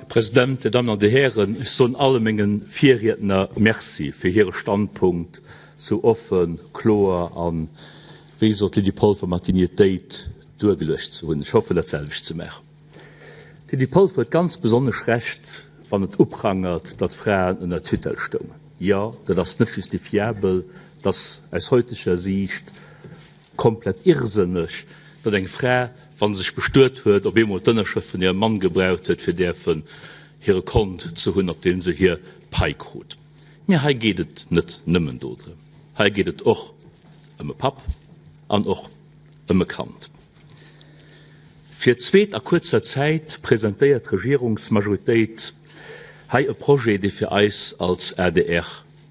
President, Dir Dammen an Dir Hären, ech soen alle menge Virriedner Merci fir hire Standpunkt sou offen, kloer an, wéi sot d'Lydie Polfer, mat Dignitéit duergeluecht ze hunn. Ech hoffen, dat selwecht ze maachen. D'Lydie Polfer huet ganz besonnesch Recht, wann et uprangert, datt Fraen ënner Tutelle stoungen. Jo, dat ass net justifiabel, dat ass aus heuteger Siicht komplett irrsënneg, datt eng Fra, wa se sech bestuet huet, op eemol d'Ënnerschrëft vun hirem Mann gebraucht huet, fir däerfen hire Kont ze hunn, op deem se hir Pai krut. Mee hei geet et net nëmmen dodrëm. Hei geet et och ëm e Papp an och ëm e Kand. Fir d'zweet a kuerzer Zäit presentéiert d'Regierungsmajoritéit hei e Projet, dee fir eis als adr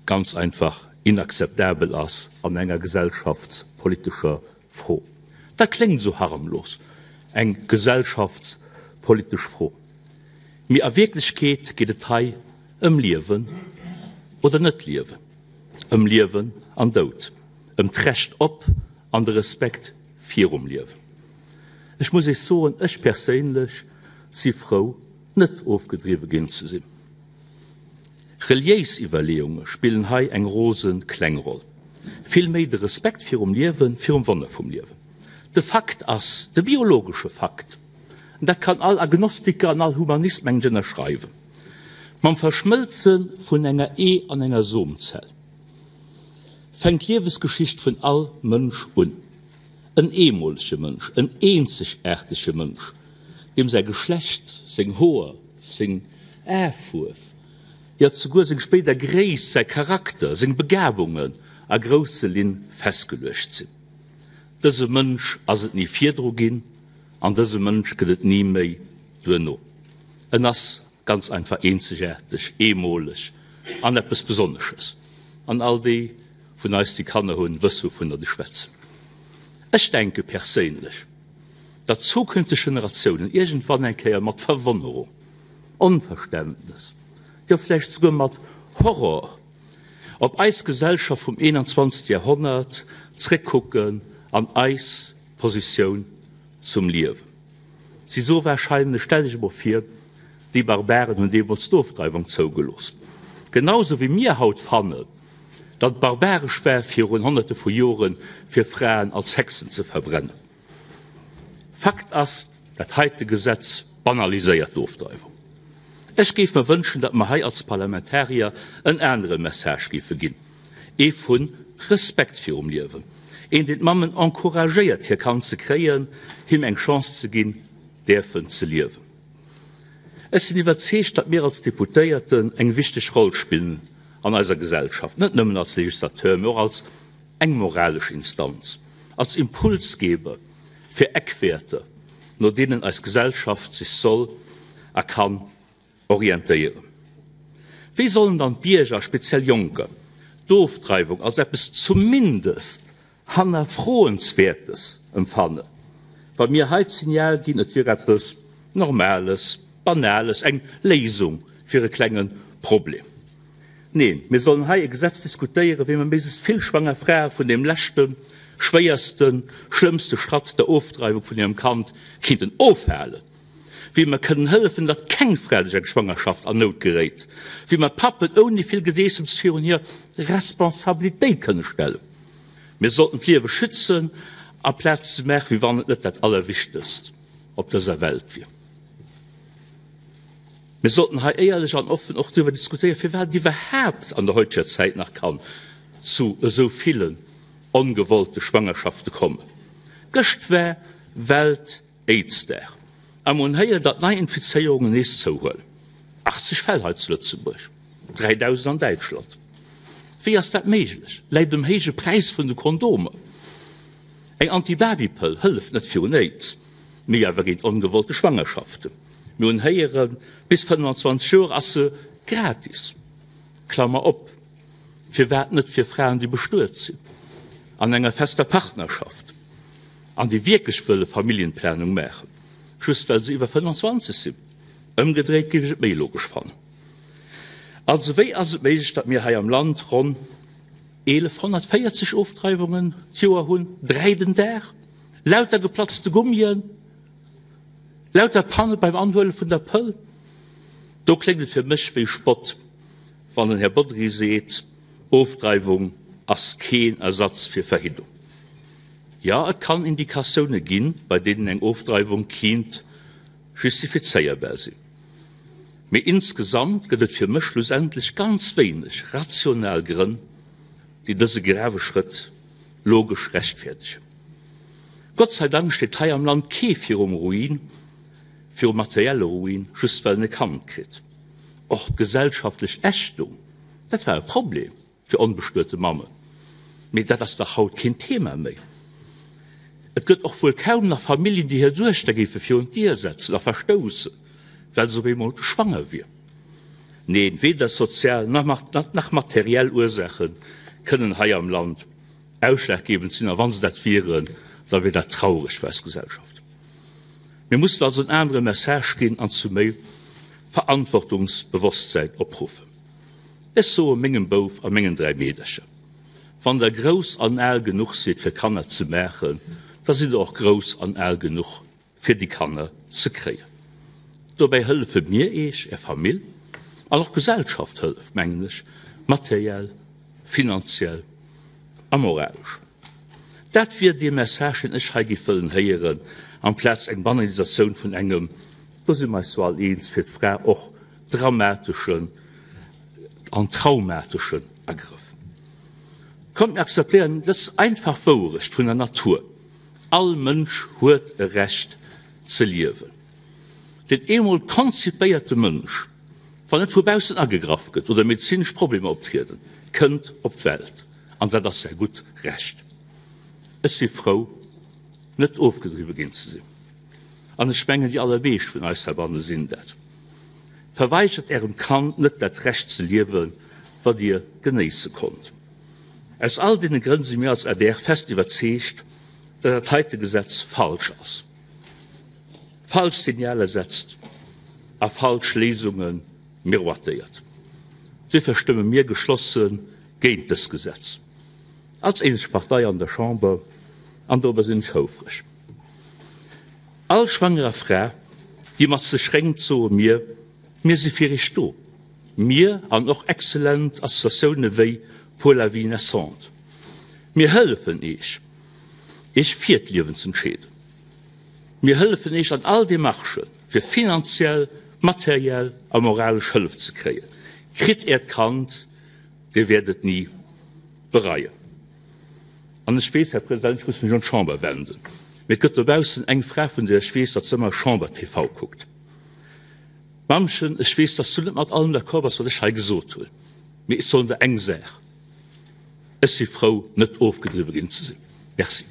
ganz einfach inakzeptabel ass an enger gesellschaftspolitescher Fro. Dat kléngt esou harmlos, eng gesellschaftspolitesch Fro, mee a Wierklechkeet geet et hei ëm Liewen oder net Liewen, ëm Liewen an Doud, ëm d'Recht op an de Respekt virum Liewen. Ech muss Iech soen, ech perséinlech si frou, net ofgedriwwe ginn ze sinn. Reliéis Iwwerleeunge spillen hei eng rose kleng Roll. Vill méi de Respekt virum Liewen, virum Wonner vum Liewen. De Fakt ass, de biologesche Fakt, an dat kann all Agnostiker an all Humanist, mengen ech, ënnerschreiwen, Mam Verschmëlze vun enger Ee an enger Somzell fänkt d'Liewesgeschicht vun all Mënsch un. En eemolege Mënsch, en eenzegaartege Mënsch, deem säi Geschlecht, seng Hoer, seng Aefuerf, jo zeguer seng spéider Gréisst, säi Charakter, seng Begabungen a grousse Linn festgeluecht sinn. Dëse Mënsch ass et ni virdru ginn an dëse Mënsch gëtt et ni méi duerno. En ass ganz einfach eenzegaarteg, eemoleg an eppes Besonnesches. An all déi vun eis, déi Kanner hunn, wësse wouvun datt ech schwätzen. Ech denke perséinlech, datt zukünfteg Generatiounen iergendwann eng Kéier mat Verwonnerung, Onverständnes, jo vläicht souguer mat Horror op eis Gesellschaft vum 21. Jahrhonnert zréckkucken an eis Positioun zum Liewen. Si soe warscheinlech, stell dech emol vir, déi Barbaren hunn deemools d'Ofdreiwung zougelooss. Genau sou wéi mir haut fannen, datt et barbaresch war, virun Honnerte vu Joren, fir Fraen als Hexen ze verbrennen. Fakt ass, dat heite Gesetz banaliséiert d'Ofdreiwung. Ech géif mer wënschen, datt mer hei als Parlamentarier en anere Message géife ginn, ee vu Respekt virum Liewen, een, deen d'Mammen encouragéiert, hir Kand ze kréien, him eng Chance ze ginn, däerfen ze liewen. Ech sinn iwwerzeegt, datt mir als Deputéierten eng wichteg Roll spillen an eiser Gesellschaft, net nëmmen als Legislateur, mee och als eng moralesch Instanz, als Impulsgeber fir Eckwäerter, no deenen eis Gesellschaft sech soll a kann orientéieren. Wéi sollen dann d'Bierger, speziell Jonker, d'Ofdreiwung als eppes zumindest Hannerfroenswäertes empfannen, wa mir hei d'Signal ginn, et wier eppes Normales, Banales, eng Léisung fir e klenge Problem? Neen, mir sollen hei e Gesetz diskutéieren, wéi mer méiglechst vill schwanger Frae vun deem leschten, schwéiersten, schlëmmste Schratt, der Ofdreiwung vun hirem Kand, kinnten ofhalen, wéi mer kënnen hëllefen, datt keng Fra duerch eng Schwangerschaft an Nout geréit, wéi mer Pappen ouni vill Gedeessems virun hir Responsabilitéit kënne stellen. Mir sollten d'Liewe schützen, aplaz ze maachen, wéi wann et net dat Allerwichtegst op dëser Welt wier. Mir sollten hei éierlech an offen och driwwer diskutéieren, firwat et iwwerhaapt an der heuteger Zäit nach kann zu esou villen ongewollte Schwangerschafte kommen. Gëscht war Welt-Aids-Dag a mer hunn héieren, datt d'Neiinfizéierungen nees zouhuelen, 80 Fäll hei zu Lëtzebuerg, 3.000 an Däitschland. Wéi ass dat méiglech? Läit et um héije Präis vun de Kondomer? Eng Antibabypëll hëlleft net virun Aids, mee awer géint ongewollte Schwangerschaften. Mir hunn héieren, bis 25 Joer ass se gratis. Klammer op, Firwat net fir Fraen, déi bestuet sinn, an enger fester Partnerschaft an déi wierklech wëlle Familljenplanung maachen, just well se iwwer 25 sinn? Ëmgedréit géif ech et méi logesch fannen. Also wéi ass et méiglech, datt mir hei am Land ronn 1.140 Ofdreiwungen d'Joer hunn, 3 den Dag, lauter geplatzte Gummien, Lauter Panne beim Anhuele vun der Pëll. Do kléngt et fir mech wéi Spott, wann den Här Bodry seet, Ofdreiwung ass keen Ersatz fir Verhiddung. Jo, et kann Indikatioune ginn, bei deenen eng Ofdreiwung kinnt justifizéierbar sinn. Mee insgesamt gëtt et fir mech schlussendlech ganz wéineg rational Grënn, déi dëse grave Schrëtt logesch rechtfäerdegen. Gott sei Dank steet hei am Land kee virum Ruin, virum materielle Ruin, just well en e Kand kritt. Och d'gesellschaftlech Ächtung, dat war e Problem fir onbestuete Mammen, mee dat ass dach haut keen Thema méi. Et gëtt och wuel kaum nach Familljen, déi hir Duechter géife virun d'Dier setzen a verstoussen, well se op eemol schwanger wier. Neen, weder sozial nach materiell Ursaache kënnen hei am Land ausschlaggebend sinn, a wa se dat wieren, da wier dat traureg fir eis Gesellschaft. Mir mussen also en anere Message ginn an zu méi Verantwortungsbewosstsäin opruffen. Ech soe mengem Bouf a mengen 3 Meedercher, Wann der grouss an al genuch sidd fir Kanner ze maachen, da sidd der och grouss an al genuch fir déi Kanner ze kréien. Dobäi hëllefe mir Eech, Är Famill an och d'Gesellschaft hëlleft, mengen ech, materiell, finanziell a moralesch. Dat wier dee Message, deen ech hei géif wëllen héieren, amplaz eng Banalisatioun vun engem, do si mer eis jo all eens, fir d'Fra och dramateschen an traumateschen Agrëff. Kommt, mir akzeptéieren dës einfach Wouerecht vun der Natur, All Mënsch huet e Recht ze liewen. Den eemol konzipéierte Mënsch, wann net vu baussen agegraff gëtt oder medezinesch Problemer optrieden, kënnt op d'Welt, an dat ass säi gutt Recht. Ech si frou, net ofgedriwwe ginn ze sinn, an ech mengen, déi allermeescht vun eis heibanne sinn dat. Verweigert Ärem Kand net dat Recht ze liewen, wat Dir genéisse konnt. Aus all deene Grënn si mir als adr fest iwwerzeegt, datt dat heite Gesetz falsch ass, falsch Signaler setzt a falsch Léisunge miroitéiert. Duerfir stëmme mir geschlosse géint dës Gesetz, als eenzeg Partei an der Chamber, an dorobber sinn ech houfreg. All schwangerer Fra, déi mat sech réngt, soe mir, Mir si fir Iech do. Mir an och exzellent Associatioune wéi Pour la vie naissante. Mir hëllefen Iech, Iech fir d'Liewen z'entscheeden. Mir hëllefen Iech an all Demarchen, fir finanziell, materiell a moralesch Hëllef ze kréien. Kritt Äert Kand, Dir wäert et ni bereien. An ech weess, Här President, ech muss mech un d'Chamber wenden, mee et gëtt dobaussen eng Fra, vun där ech weess, datt se ëmmer Chamber TV kuckt. Mammchen, ech weess, dass du net mat allem d'accord bass, wat ech hei gesot hunn, mee ech soen der eng Saach, Ech si frou, net ofgedriwwe ginn ze sinn. Merci.